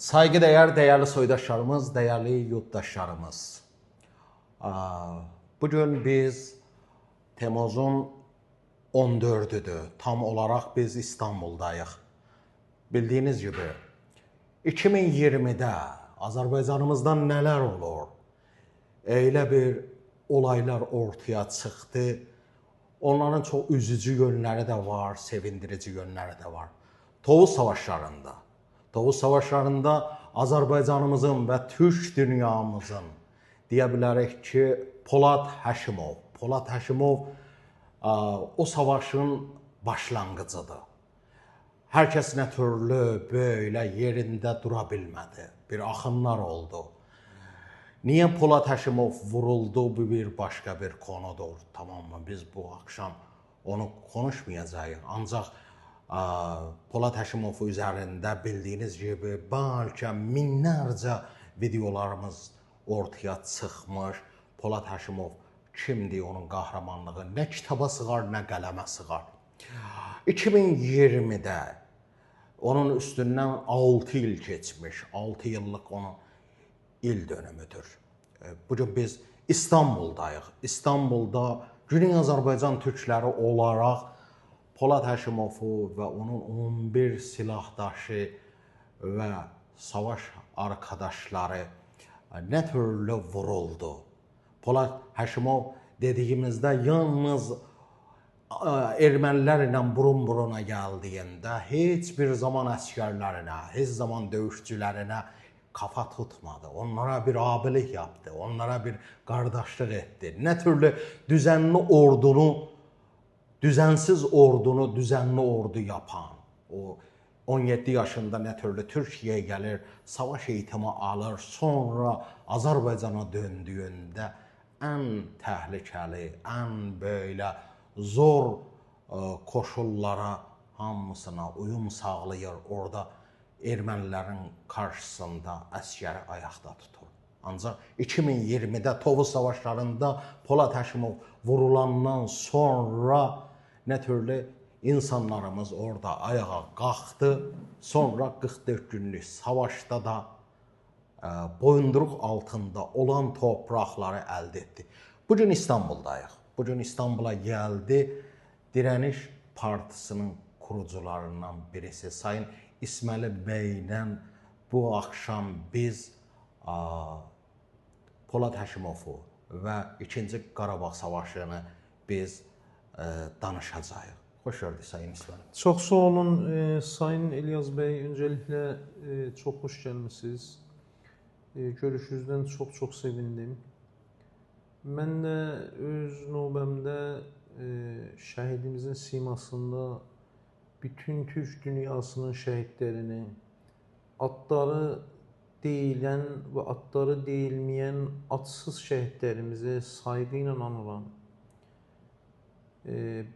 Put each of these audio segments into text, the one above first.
Saygıdeğer değerli soydaşlarımız, değerli yurttaşlarımız. Bugün biz Temmuzun 14-üdür. Tam olaraq biz İstanbuldayıq. Bildiyiniz gibi 2020-də Azərbaycanımızda nələr olur? Elə bir olaylar ortaya çıxdı. Onların çox üzücü yönləri də var, sevindirici yönləri də var. Tovuz savaşlarında Azərbaycanımızın və Türk dünyamızın deyə bilərik ki, Polad Həşimov. Polad Həşimov o savaşın başlanğıcıdır. Hər kəs nə türlü belə yerində dura bilmədi. Bir axınlar oldu. Niyə Polad Həşimov vuruldu? Bu bir başqa bir konudur. Tamam mı? Biz bu axşam onu konuşmayacağıq. Ancaq Polad Həşimov üzərində bildiyiniz kimi bəlkə minlərcə videolarımız ortaya çıxmış. Polad Həşimov kimdir, onun qəhrəmanlığı nə kitaba sığar, nə qələmə sığar. 2020-də onun üstündən 6 il keçmiş, 6 illıq onun il dönümüdür. Bugün biz İstanbuldayıq. İstanbulda Güney Azərbaycan türkləri olaraq Polad Həşimovu və onun 11 silahdaşı və savaş arkadaşları nə türlü vuruldu. Polad Həşimov dediyimizdə yalnız ermənilərlə burun-buruna gəldiyində heç bir zaman əsgərlərinə, heç zaman döyüşçülərinə kafa tutmadı. Onlara bir abilik yaptı, onlara bir qardaşlıq etdi. Nə türlü düzənli ordunu, düzənsiz ordunu düzənli ordu yapan, o 17 yaşında nə türlü Türkiyəyə gəlir, savaş eğitimi alır, sonra Azərbaycana döndüyündə ən təhlükəli, ən belə zor koşullara hamısına uyum sağlayır. Orada ermənilərin qarşısında əsgəri ayaqda tutur. Ancaq 2020-də Tovuz savaşlarında Polad Həşimov vurulandan sonra nə türlü insanlarımız orada ayağa qalxdı. Sonra 44 günlük savaşda da boyunduruq altında olan torpaqları əldə etdi. Bugün İstanbuldayıq. Bugün İstanbula gəldi Dirəniş Partisinin kurucularından birisi Sayın İsməli bəylə bu axşam biz Polad Həşimovu və 2-ci Qarabağ savaşını biz danışacağıq. Xoş gördük Sayın İsməli. Çox sağ olun Sayın İlyas bəy. Öncelikle çox xoş gəlmisiniz. Görüşünüzdən çox-çox sevindim. Mən də öz növbəmdə şəhidimizin simasında bütün Türk dünyasının şəhidlərini, adları deyilən və adları deyilməyən adsız şəhidlərimizi sayğı ilə anıram.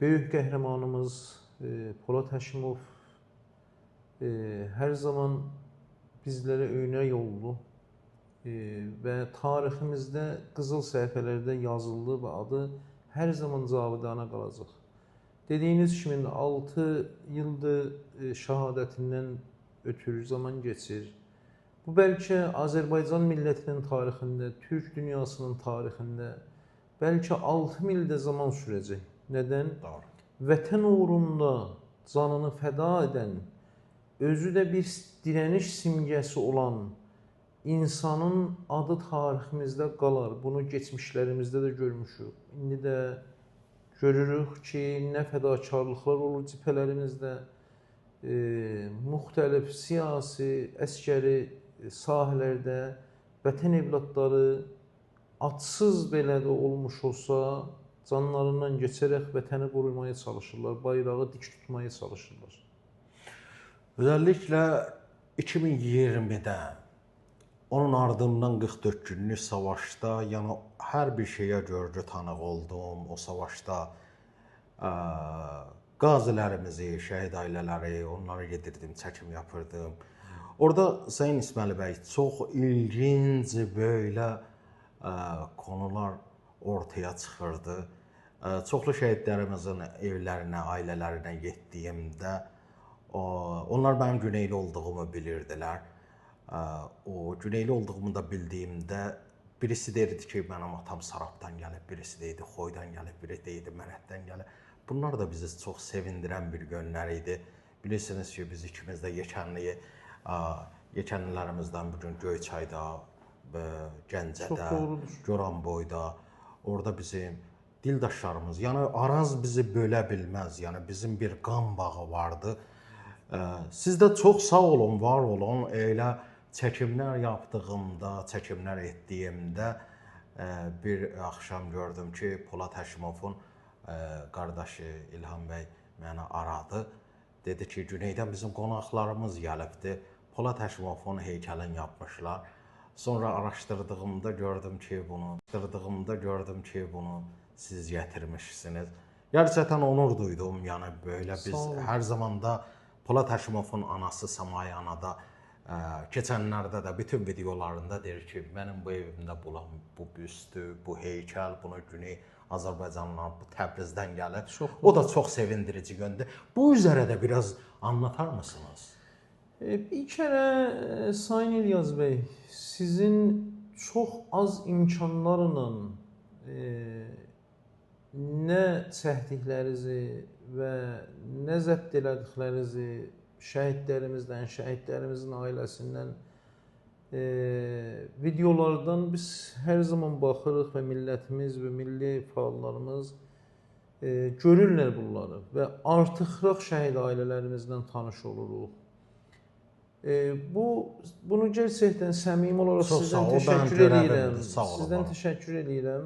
Böyük qəhrəmanımız Polad Həşimov hər zaman bizlərə örnək oldu və tariximizdə qızıl səhifələrdə yazıldı və adı hər zaman cavidana qalacaq. Dediyiniz kimi 6 ildir şəhadətindən ötürü zaman geçir. Bu bəlkə Azərbaycan millətinin tarixində, Türk dünyasının tarixində bəlkə 6 ildə zaman sürəcək. Nədən? Doğru. Vətən uğrunda canını fəda edən, özü də bir dirəniş simgəsi olan insanın adı tariximizdə qalar. Bunu keçmişlərimizdə də görmüşük. İndi də görürük ki, nə fədakarlıqlar olur cibhələrimizdə, müxtəlif siyasi, əskəri sahələrdə vətən evladları adsız belə də olmuş olsa, canlarından keçərək vətəni qorumaya çalışırlar, bayrağı dik tutmaya çalışırlar. Özellikle 2020-də onun ardından 44 günlük savaşda, yəni hər bir şeyə görgü tanıq oldum. O savaşda qazilərimizi, şəhid ailələri, onlara gedirdim, çəkim yapırdım. Orada Sayın İsməli bəy çox ilginc belə konular ortaya çıxırdı. Çoxlu şəhidlərimizin evlərinə, ailələrinə getdiyimdə onlar mənim Güneyli olduğumu bilirdilər. O Güneyli olduğumu da bildiyimdə birisi deyirdi ki, mənim atam Sarabdan gəlib, birisi deyirdi Xoydan gəlib, biri deyirdi Mərətdən gəlib. Bunlar da bizi çox sevindirən bir günlər idi. Bilirsiniz ki, biz ikimiz də yekənlilərimizdən bu gün Göyçayda, Gəncədə, Goranboyda, orada bizim dildaşlarımız, yəni Araz bizi bölə bilməz, yəni bizim bir qan bağı vardı. Siz də çox sağ olun, var olun. Elə çəkimlər yapdığımda, çəkimlər etdiyimdə bir axşam gördüm ki, Polad Həşimovun qardaşı İlham bəy məni aradı. Dedi ki, Güneydən bizim qonaqlarımız gəlibdi. Polad Həşimovun heykəlini yapmışlar. Sonra araşdırdığımda gördüm ki, bunu siz gətirmişsiniz. Gerçəkdən onur duydum. Yəni belə biz hər zaman da Polad Həşimovun anası Samay ana da keçənlərdə də bütün videolarında deyir ki, mənim bu evimdə bulan bu büstü, bu heykəl, bunu Güney Azərbaycanlılar bu Təbrizdən gəlib. Çox o da çox sevindirici gündür. Bu üzərə də biraz anlatar mısınız? Bir kərə Sayın İlyas bəy, sizin çox az imkanlarla nə çəkdiklərinizi və nə zəbt elədiklərinizi şəhidlərimizdən, şəhidlərimizin ailəsindən videolardan biz hər zaman baxırıq və millətimiz və milli fəallarımız görürlər bunları və artıqraq şəhid ailələrimizdən tanış oluruq. Bunu gerçəkdən səmimi olaraq çox sizdən təşəkkür edirəm. Sizdən təşəkkür edirəm.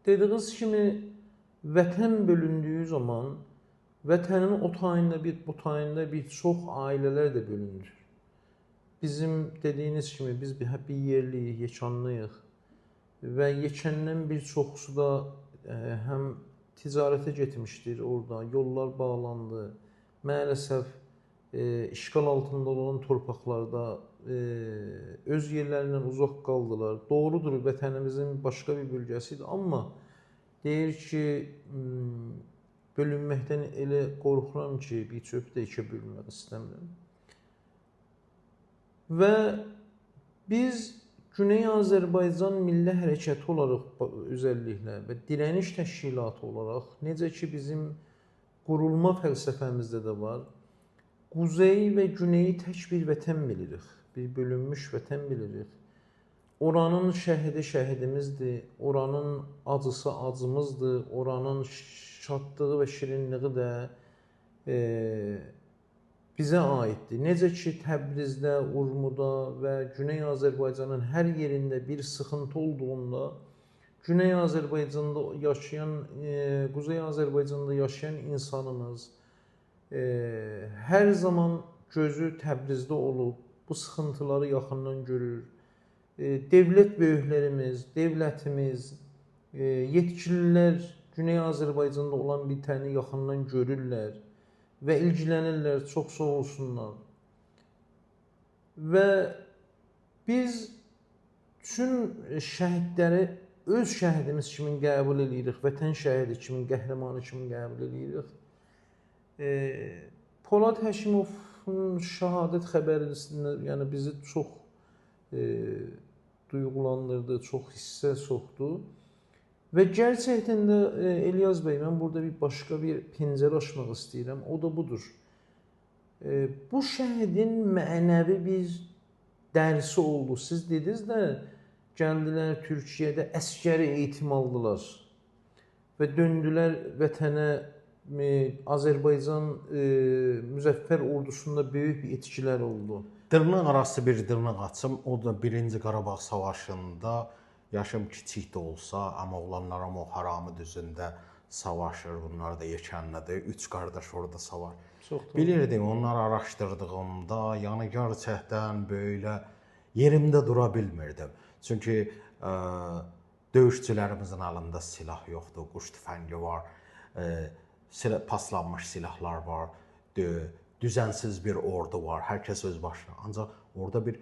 Dediyiniz kimi vətən bölündüyü zaman vətənin o tayında bir, bu tayında bir çox ailələr də bölünür. Bizim dediyiniz kimi biz bir yerliyik, yekanlıyıq və yekəndən bir çoxusu da həm ticarətə getmişdir orada, yollar bağlandı. Maalesef işğal altında olan torpaqlarda öz yerlərindən uzaq qaldılar. Doğrudur, vətənimizin başqa bir bölgəsidir, amma deyir ki, bölünməkdən elə qorxuram ki, bir çöp də ikiyə bölünmək istəmirəm. Və biz Güney Azərbaycan Milli Hərəkəti olaraq özəlliklə və dirəniş təşkilatı olaraq, necə ki bizim qurulma fəlsəfəmizdə də var, Quzey və Güneyi tək bir vətən bilirik, bir bölünmüş vətən bilirik. Oranın şəhidi şəhidimizdir, oranın acısı acımızdır, oranın şadlığı və şirinliyi də bizə aiddir. Necə ki Təbrizdə, Urmuda və Güney Azərbaycanın hər yerində bir sıxıntı olduğunda Güney Azərbaycanda yaşayan, Quzey Azərbaycanda yaşayan insanımız hər zaman gözü Təbrizdə olub, bu sıxıntıları yaxından görür. Devlət böyüklərimiz, devlətimiz, yetkililər Güney Azərbaycanda olan bitəni yaxından görürlər və ilgilənirlər, çox sağ olsunlar. Və biz bütün şəhidləri öz şəhidimiz kimi qəbul edirik, vətən şəhidi kimi, qəhrəmanı kimi qəbul edirik. Polad Həşimovun şəhadət xəbəri, yəni bizi çox duyğulandırdı, çox hissə soxdu. Və gerçəkdən də İlyas bəy, mən burada bir başqa bir pəncərə açmaq istəyirəm, o da budur. Bu şəhidin mənəvi bir dərsi oldu. Siz dediniz də, gəldilər Türkiyədə əskəri eğitim aldılar və döndülər vətənə. Azərbaycan müzəffər ordusunda böyük bir etkilər oldu. Dırnaq arası bir dırnaq açım. O da Birinci Qarabağ Savaşında yaşım kiçik də olsa, amma oğlanlarım o Haramı düzündə savaşır. Bunlar da yekənlədir. Üç qardaş orada savaş. Bilirdim, onları araşdırdığımda, yəni gerçəkdən belə yerimdə dura bilmirdim. Çünki döyüşçülərimizin əlində silah yoxdur, quş tüfəngi var, paslanmış silahlar var, düzənsiz bir ordu var, hər kəs öz başına. Ancaq orada bir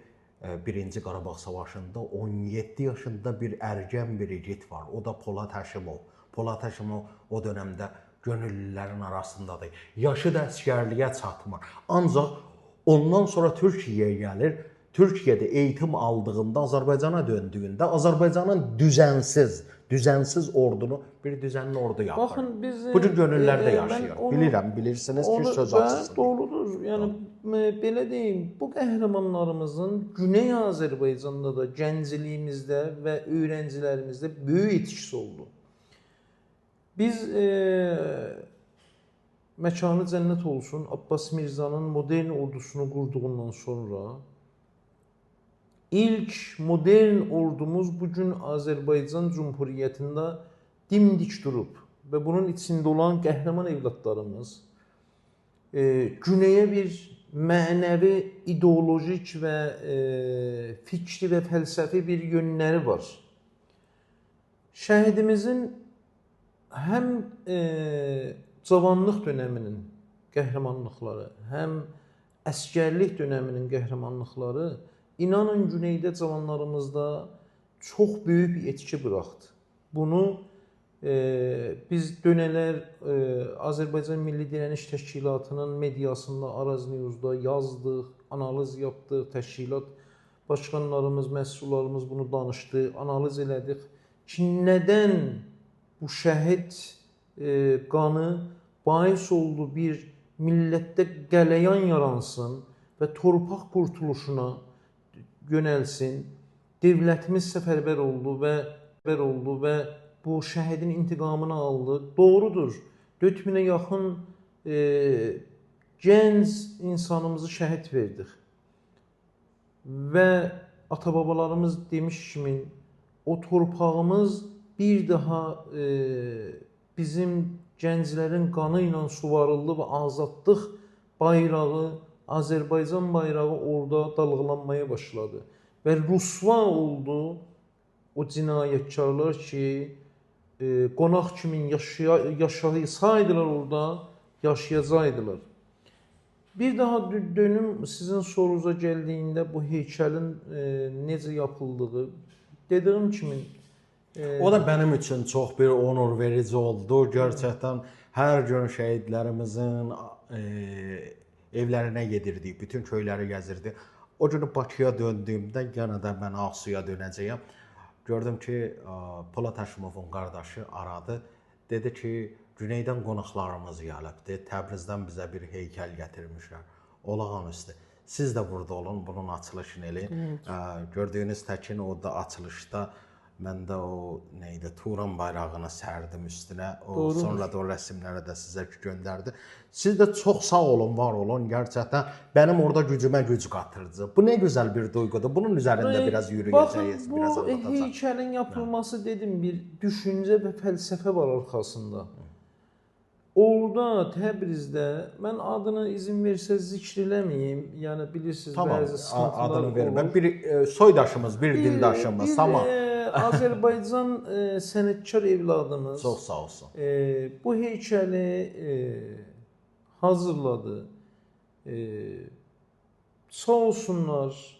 Birinci Qarabağ Savaşında 17 yaşında bir ərgən bir igid var. O da Polad Həşimov. Polad Həşimov o dönəmdə gönüllülərin arasındadır. Yaşı da əsgərliyə çatmır. Ancaq Ondan sonra Türkiyəyə gəlir. Türkiyədə eğitim aldığında, Azərbaycana döndüyündə Azərbaycanın düzənsiz ordunu bir düzənli ordu yapır. Baxın biz bu gün gönüllərdə yaşayır. Bilirəm, bilirsiniz ki, söz haqqısınız. Doğrudur. Yəni belə deyim, bu qəhrəmanlarımızın Güney Azərbaycanda da gəncliyimizdə və öyrəncilərimizdə böyük etkisi oldu. Biz məkanı cənnət olsun, Abbas Mirzanın modern ordusunu qurduğundan sonra ilk modern ordumuz bugün Azərbaycan Cumhuriyyətində dimdik durub və bunun içində olan qəhrəman evladlarımız Günəyə bir mənəvi, ideolojik və fikri və fəlsəfi bir yönləri var. Şəhidimizin həm cavanlıq dönəminin qəhrəmanlıqları, həm əsgərlik dönəminin qəhrəmanlıqları İnanın Güneydə cavanlarımızda çox böyük bir etki buraxdı. Bunu biz dönələr Azərbaycan Milli Dirəniş Təşkilatının mediasında, Araz News'da yazdıq, analiz yapdıq, təşkilat başqanlarımız, məsullarımız bunu danışdı, analiz elədik ki, nədən bu şəhid qanı bais oldu bir millətdə qələyan yaransın və torpaq qurtuluşuna yönəlsin. Devlətimiz səfərbər oldu və bu şəhidin intiqamını aldı. Doğrudur. 4000-ə yaxın gənc insanımızı şəhid verdik. Və ata-babalarımız demiş kimi o torpağımız bir daha bizim gənclərin qanı ilə suvarıldı və azadlıq bayrağı, Azərbaycan bayrağı orada dalğalanmaya başladı. Və rüsva oldu o cinayətkarlar ki, qonaq kimi yaşasaydılar orada, yaşayacaqdılar. Bir daha dönüm sizin sorunuza gəldiyində bu heykəlin necə yapıldığı, dediyim kimi... O da mənim üçün çox bir onur verici oldu. Gerçəkdən hər gün şəhidlərimizin evlərinə gedirdik, bütün köyləri gəzirdik. O günü Bakıya döndüyümdə yenə də mən Ağsuya dönəcəyəm. Gördüm ki, Polad Həşimovun qardaşı aradı. Dedi ki, Güneydən qonaqlarımız gəlibdi. Təbrizdən bizə bir heykəl gətirmişlər. Olağanüstü. Siz də burada olun, bunun açılışını eləyin. Evet. Gördüyünüz təkin orada açılışda mən də o nə idi, Turan bayrağını sərdim üstünə. O, sonra da o rəsimləri də sizə göndərdi. Siz də çox sağ olun, var olun. Gerçəkdən mənim orada gücümə güc qatırdı. Bu nə gözəl bir duyğudur. Bunun üzərində biraz yürüyəcəyiz, biraz anlatacaq. Bu heykəlin yapılması dedim, bir düşüncə və fəlsəfə var arxasında. Orada Təbrizdə, mən adını izin versə zikr eləməyim, yəni bilirsiniz, tamam, bəzi sıxıntılar adını olur. Vermə. Bir soydaşımız, bir dildaşımız, tamam. Azərbaycan sənətkar evladımız. Çox sağ olsun. Bu heykəli hazırladı. Sağ olsunlar.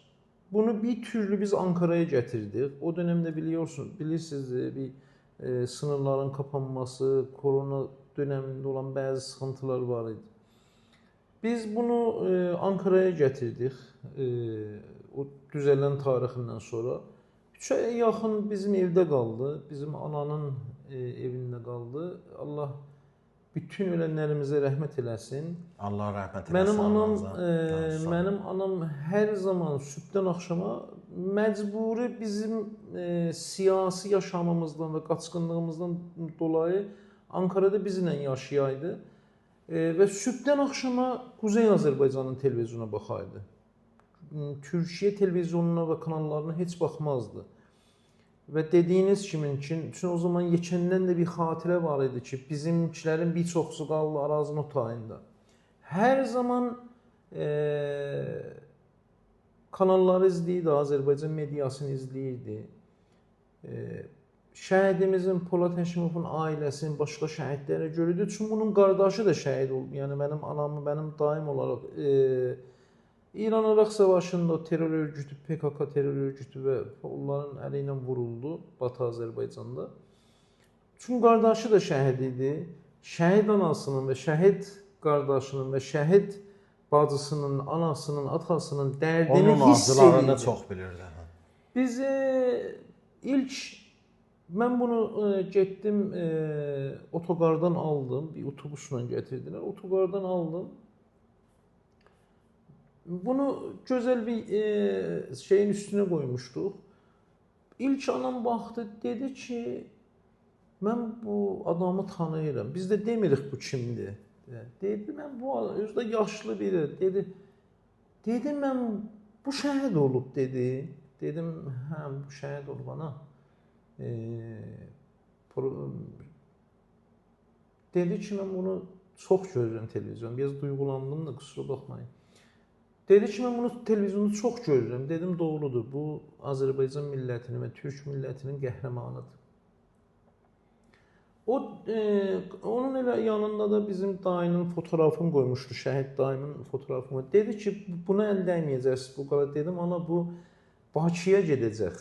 Bunu bir türlü biz Ankara'ya gətirdik. O dönemde bilirsiniz bir sınırların kapanması, korona döneminde olan bəzi sıxıntılar var idi. Biz bunu Ankara'ya gətirdik. O düzələn tarixindən sonra. 3 aya yaxın bizim evdə qaldı. Bizim ananın evində qaldı. Allah bütün ölənlərimizə rəhmət eləsin. Allah rəhmət eləsin. Mənim anam hər zaman sübhdən axşama məcburi bizim siyasi yaşamımızdan və qaçqınlığımızdan dolayı Ankara'da bizimlə yaşayaydı və sübhdən axşama Quzey Azərbaycanın televizyonuna baxaydı. Türkiyə televizyonuna və kanallarına heç baxmazdı. Və dediyiniz kimi, çünki o zaman yekəndən də bir xatirə var idi ki, bizimkilərin bir çoxsu qaldı Arazın o tayında. Hər zaman kanalları izləyirdi, Azərbaycan mediasını izləyirdi. Şəhidimizin, Polad Həşimovun ailəsinin başqa şəhidlərə görürdü. Çünki bunun qardaşı da şəhid oldu. Yəni mənim anamı, mənim daim olaraq İran-Iraq savaşında o terror örgütü, PKK terror örgütü və onların əli ilə vuruldu Batı Azərbaycanda. Çünki qardaşı da şəhid idi. Şəhid anasının və şəhid qardaşının və şəhid bacısının, anasının, atasının dərdini hiss edirdi. Onun acılarını çox bilirdi. Biz ilk, mən bunu getdim, otoqardan aldım, bir otobusla gətirdilər, otoqardan aldım. Bunu gözəl bir şeyin üstünə qoymuşduq. İlk anam baxdı, dedi ki, mən bu adamı tanıyıram. Biz də demirik bu kimdir. Dedi, mən bu adam, özü də yaşlı biri. Dedi, mən bu şəhid olub, dedi. Dedim, hə, bu şəhid olub, ana. Dedi ki, mən bunu çox görürəm televizyonda. Biraz duyğulandım da, qüsura baxmayın. Dedi ki, mən bunu televizyonda çox görürəm. Dedim, doğrudur. Bu, Azərbaycan millətinin və Türk millətinin qəhrəmanıdır. O, onun elə yanında da bizim dayının fotoğrafını qoymuşdu, şəhid dayımın fotoğrafını. Dedi ki, buna əl dəyməyəcəksiniz, bu qədər. Dedim, ana, bu Bakıya gedəcək.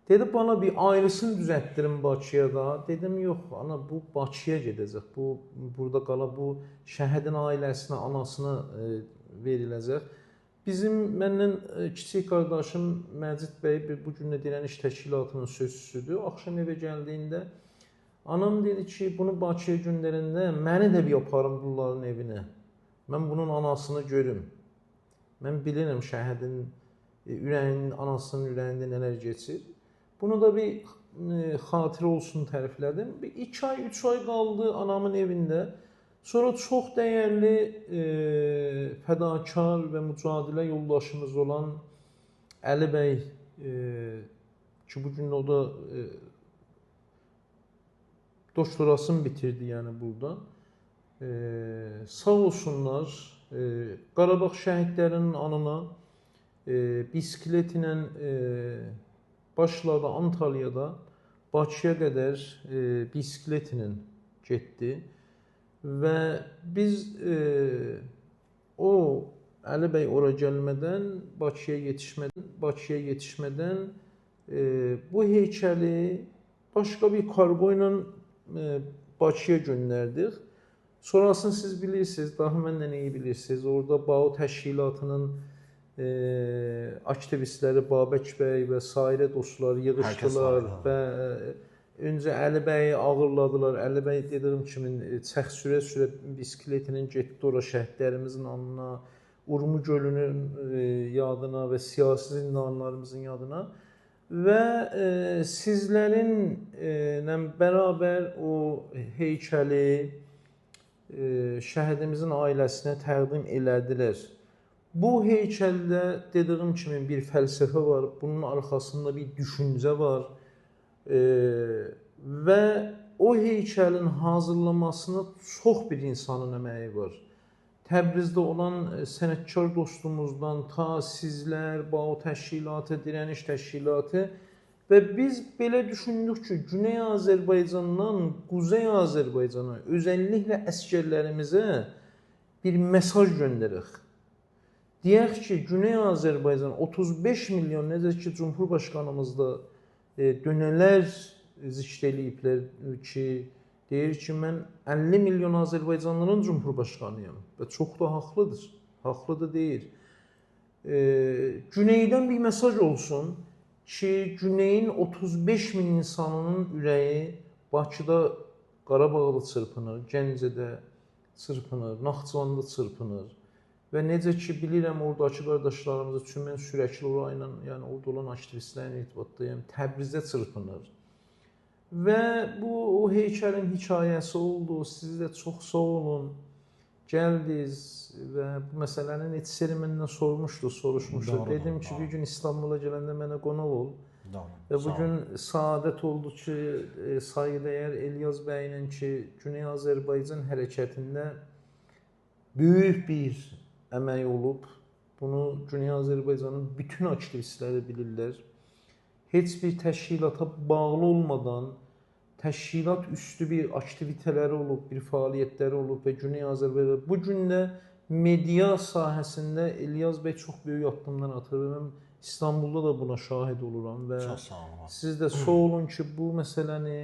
Dedi, bana bir ayrısını düzəltdirin Bakıya da. Dedim, yox, ana, bu Bakıya gedəcək. Bu, burada qala, bu şəhidin ailəsinə, anasına veriləcək. Bizim, məndən kiçik qardaşım Məcid bəy bu gün də Dirəniş Təşkilatının sözçüsüdür. Axşam evə gəldiyində anam dedi ki, bunu Bakıya göndərəndə məni də bir aparın bunların evinə. Mən bunun anasını görüm. Mən bilirəm şəhidin ürəyinin, anasının ürəyində nələr keçir. Bunu da bir xatirə olsun təriflədim. Bir 2 ay, 3 ay qaldı anamın evində. Sonra çox dəyərli fədakar və mücadilə yoldaşımız olan Əli bəy, ki bugün o da doktorasını bitirdi yəni burada. Sağ olsunlar, Qarabağ şəhidlərinin anına bisikletlə başladı Antalyada Bakıya qədər bisikletlə getdi. Və biz o Əli bəy ora gəlmədən, Bakıya yetişmədən bu heykəli başqa bir kargo ilə Bakıya göndərdik. Sonrasını siz bilirsiniz, daha məndən iyi bilirsiniz. Orada BAU təşkilatının aktivistləri Babək bəy və sairə dostlar yığışdılar və öncə Əli bəyi ağırladılar. Əli bəy dediyim kimi çəx sürə-sürə bisikletinin getdi ora şəhidlərimizin anına, Urmu gölünün yadına və siyasi zindanlarımızın yadına və sizlərinlə bərabər o heykəli şəhidimizin ailəsinə təqdim elədilər. Bu heykəldə dediyim kimi bir fəlsəfə var, bunun arxasında bir düşüncə var və o heykəlin hazırlamasına çox bir insanın əməyi var. Təbrizdə olan sənətkar dostumuzdan ta sizlər, BAU təşkilatı, Dirəniş təşkilatı və biz belə düşündük ki, Güney Azərbaycandan Quzey Azərbaycana, özəlliklə əsgərlərimizə bir mesaj göndərək. Deyək ki, Güney Azərbaycan 35 milyon, necə ki, Cumhurbaşqanımız da dönələr zikr eləyiblər ki, deyir ki, mən 50 milyon Azərbaycanlıların Cumhurbaşqanıyam və çox da haqlıdır, haqlıdır deyir. Güneydən bir mesaj olsun ki, Güneyin 35 min insanının ürəyi Bakıda, Qarabağda çırpınır, Gəncədə çırpınır, Naxçıvanda çırpınır. Və necə ki, bilirəm oradakı qardaşlarımızı, çünki mən sürəkli orayla, yəni orada olan aktivistlərlə irtibatdayım, Təbrizdə çırpınır. Və bu, o heykəlin hekayəsi oldu. Siz də çox sağ olun. Gəldiniz və bu məsələni Neçə məndən soruşmuşdu. Doğru, dedim ki, bir gün İstanbula gələndə mənə qonaq ol. Doğru, və bugün saadət oldu ki, saygıdəyər İlyas bəylə ki, Güney Azərbaycan hərəkətində böyük bir əmək olub. Bunu Güney Azərbaycanın bütün aktivistləri bilirlər. Heç bir təşkilata bağlı olmadan təşkilat üstü bir aktivitələri olub, bir fəaliyyətləri olub və Güney Azərbaycan bu gün də media sahəsində İlyas bəy çox böyük addımlar atır və mən İstanbulda da buna şahid oluram və çox sağ olun. Siz də sağ olun ki, bu məsələni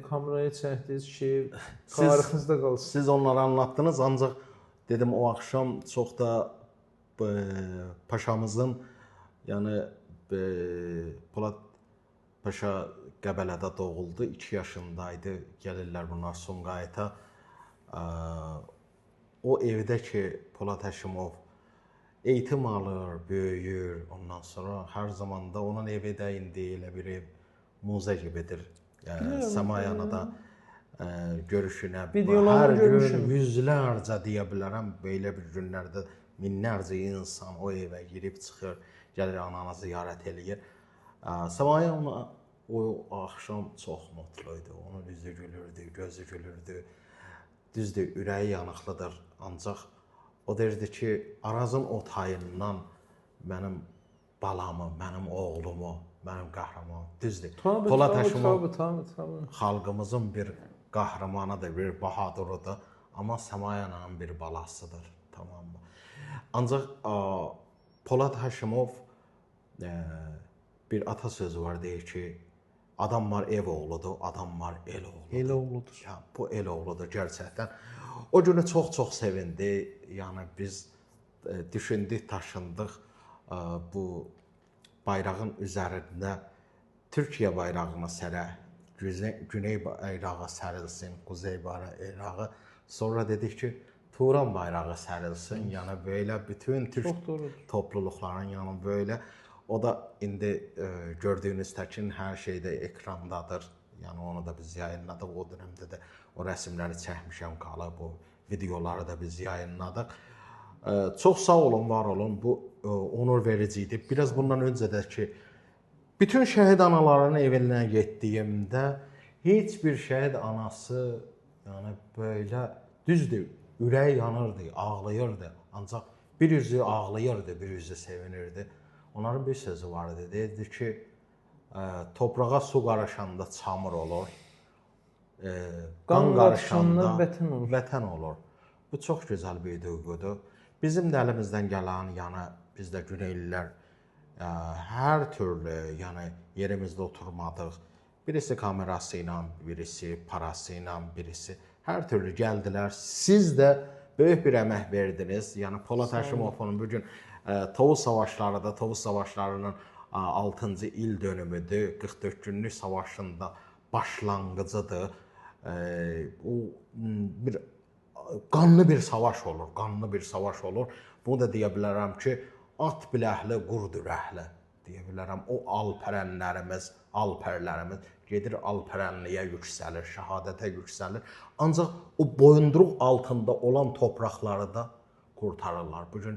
kameraya çəkdiniz ki, tarixinizdə qalsın. Siz onları anlatdınız, ancaq Dedim o axşam çox da paşamızın, yəni Polad Paşa Qəbələdə doğuldu, 2 yaşındaydı. Gəlirlər bunlar Sumqayıta. O evdə ki Polad Həşimov eğitim alır, böyüyür. Ondan sonra hər zaman da onun evi də indi elə bir ev muzey gibidir. Səmayana da görüşünə hər gün yüzlərcə deyə bilərəm, belə bir günlərdə minlərcə insan o evə girib çıxır, gəlir ananı ziyarət eləyir. Səmaya ona o axşam çox mutlu idi. Onun üzü gülürdü, gözü gülürdü. Düzdür, ürəyi yanıqlıdır. Ancaq o deyirdi ki, Arazın o tayından mənim balamı, mənim oğlumu, mənim qəhrəman. Düzdür. Polad Həşimov xalqımızın bir qəhrəmanıdır, bir bahadurudur. Amma Səmaya ananın bir balasıdır, tamam mı? Ancaq Polad Həşimov bir atasözü var, deyir ki, adam var ev oğludur, adam var el oğludur. El oğludur. Ya, bu el oğludur gerçəkdən. O günü çox-çox sevindi. Yəni biz düşündük, taşındıq bu bayrağın üzərində Türkiyə bayrağını sərək, Güney bayrağı sərilsin, Quzey bayrağı. Sonra dedik ki, Turan bayrağı sərilsin. Yəni belə bütün türk topluluqların yəni belə. O da indi gördüyünüz təkin hər şeydə ekrandadır. Yəni onu da biz yayınladıq. O dövrdə də o rəsimləri çəkmişəm qalıb, o videoları da biz yayınladıq. Çox sağ olun, var olun. Bu onur verici idi. Biraz bundan öncə də ki, bütün şəhid analarının evinə getdiyimdə heç bir şəhid anası yəni belə düzdür, ürəyi yanırdı, ağlayırdı. Ancaq bir üzü ağlayırdı, bir üzü sevinirdi. Onların bir sözü var idi. Deyirdi ki, toprağa su qarışanda çamur olur, qan qarışanda vətən olur. Vətən olur. Bu çox gözəl bir duyğudur. Bizim də əlimizdən gələn, yəni biz də Güneylilər hər türlü, yəni yerimizdə oturmadıq. Birisi kamerası ilə, birisi parası ilə, birisi hər türlü gəldilər. Siz də böyük bir əmək verdiniz. Yəni Polad Həşimovun bu gün Tovuz savaşları da, Tovuz savaşlarının 6-cı il dönümüdür. 44 günlük savaşında başlanğıcıdır. O bir qanlı bir savaş olur, qanlı bir savaş olur. Bunu da deyə bilərəm ki, at biləhli, qurd ürəkli deyə bilərəm. O alpərənlərimiz, alpərlərimiz gedir alpərənliyə yüksəlir, şəhadətə yüksəlir. Ancaq o boyunduruq altında olan torpaqları da qurtarırlar. Bu gün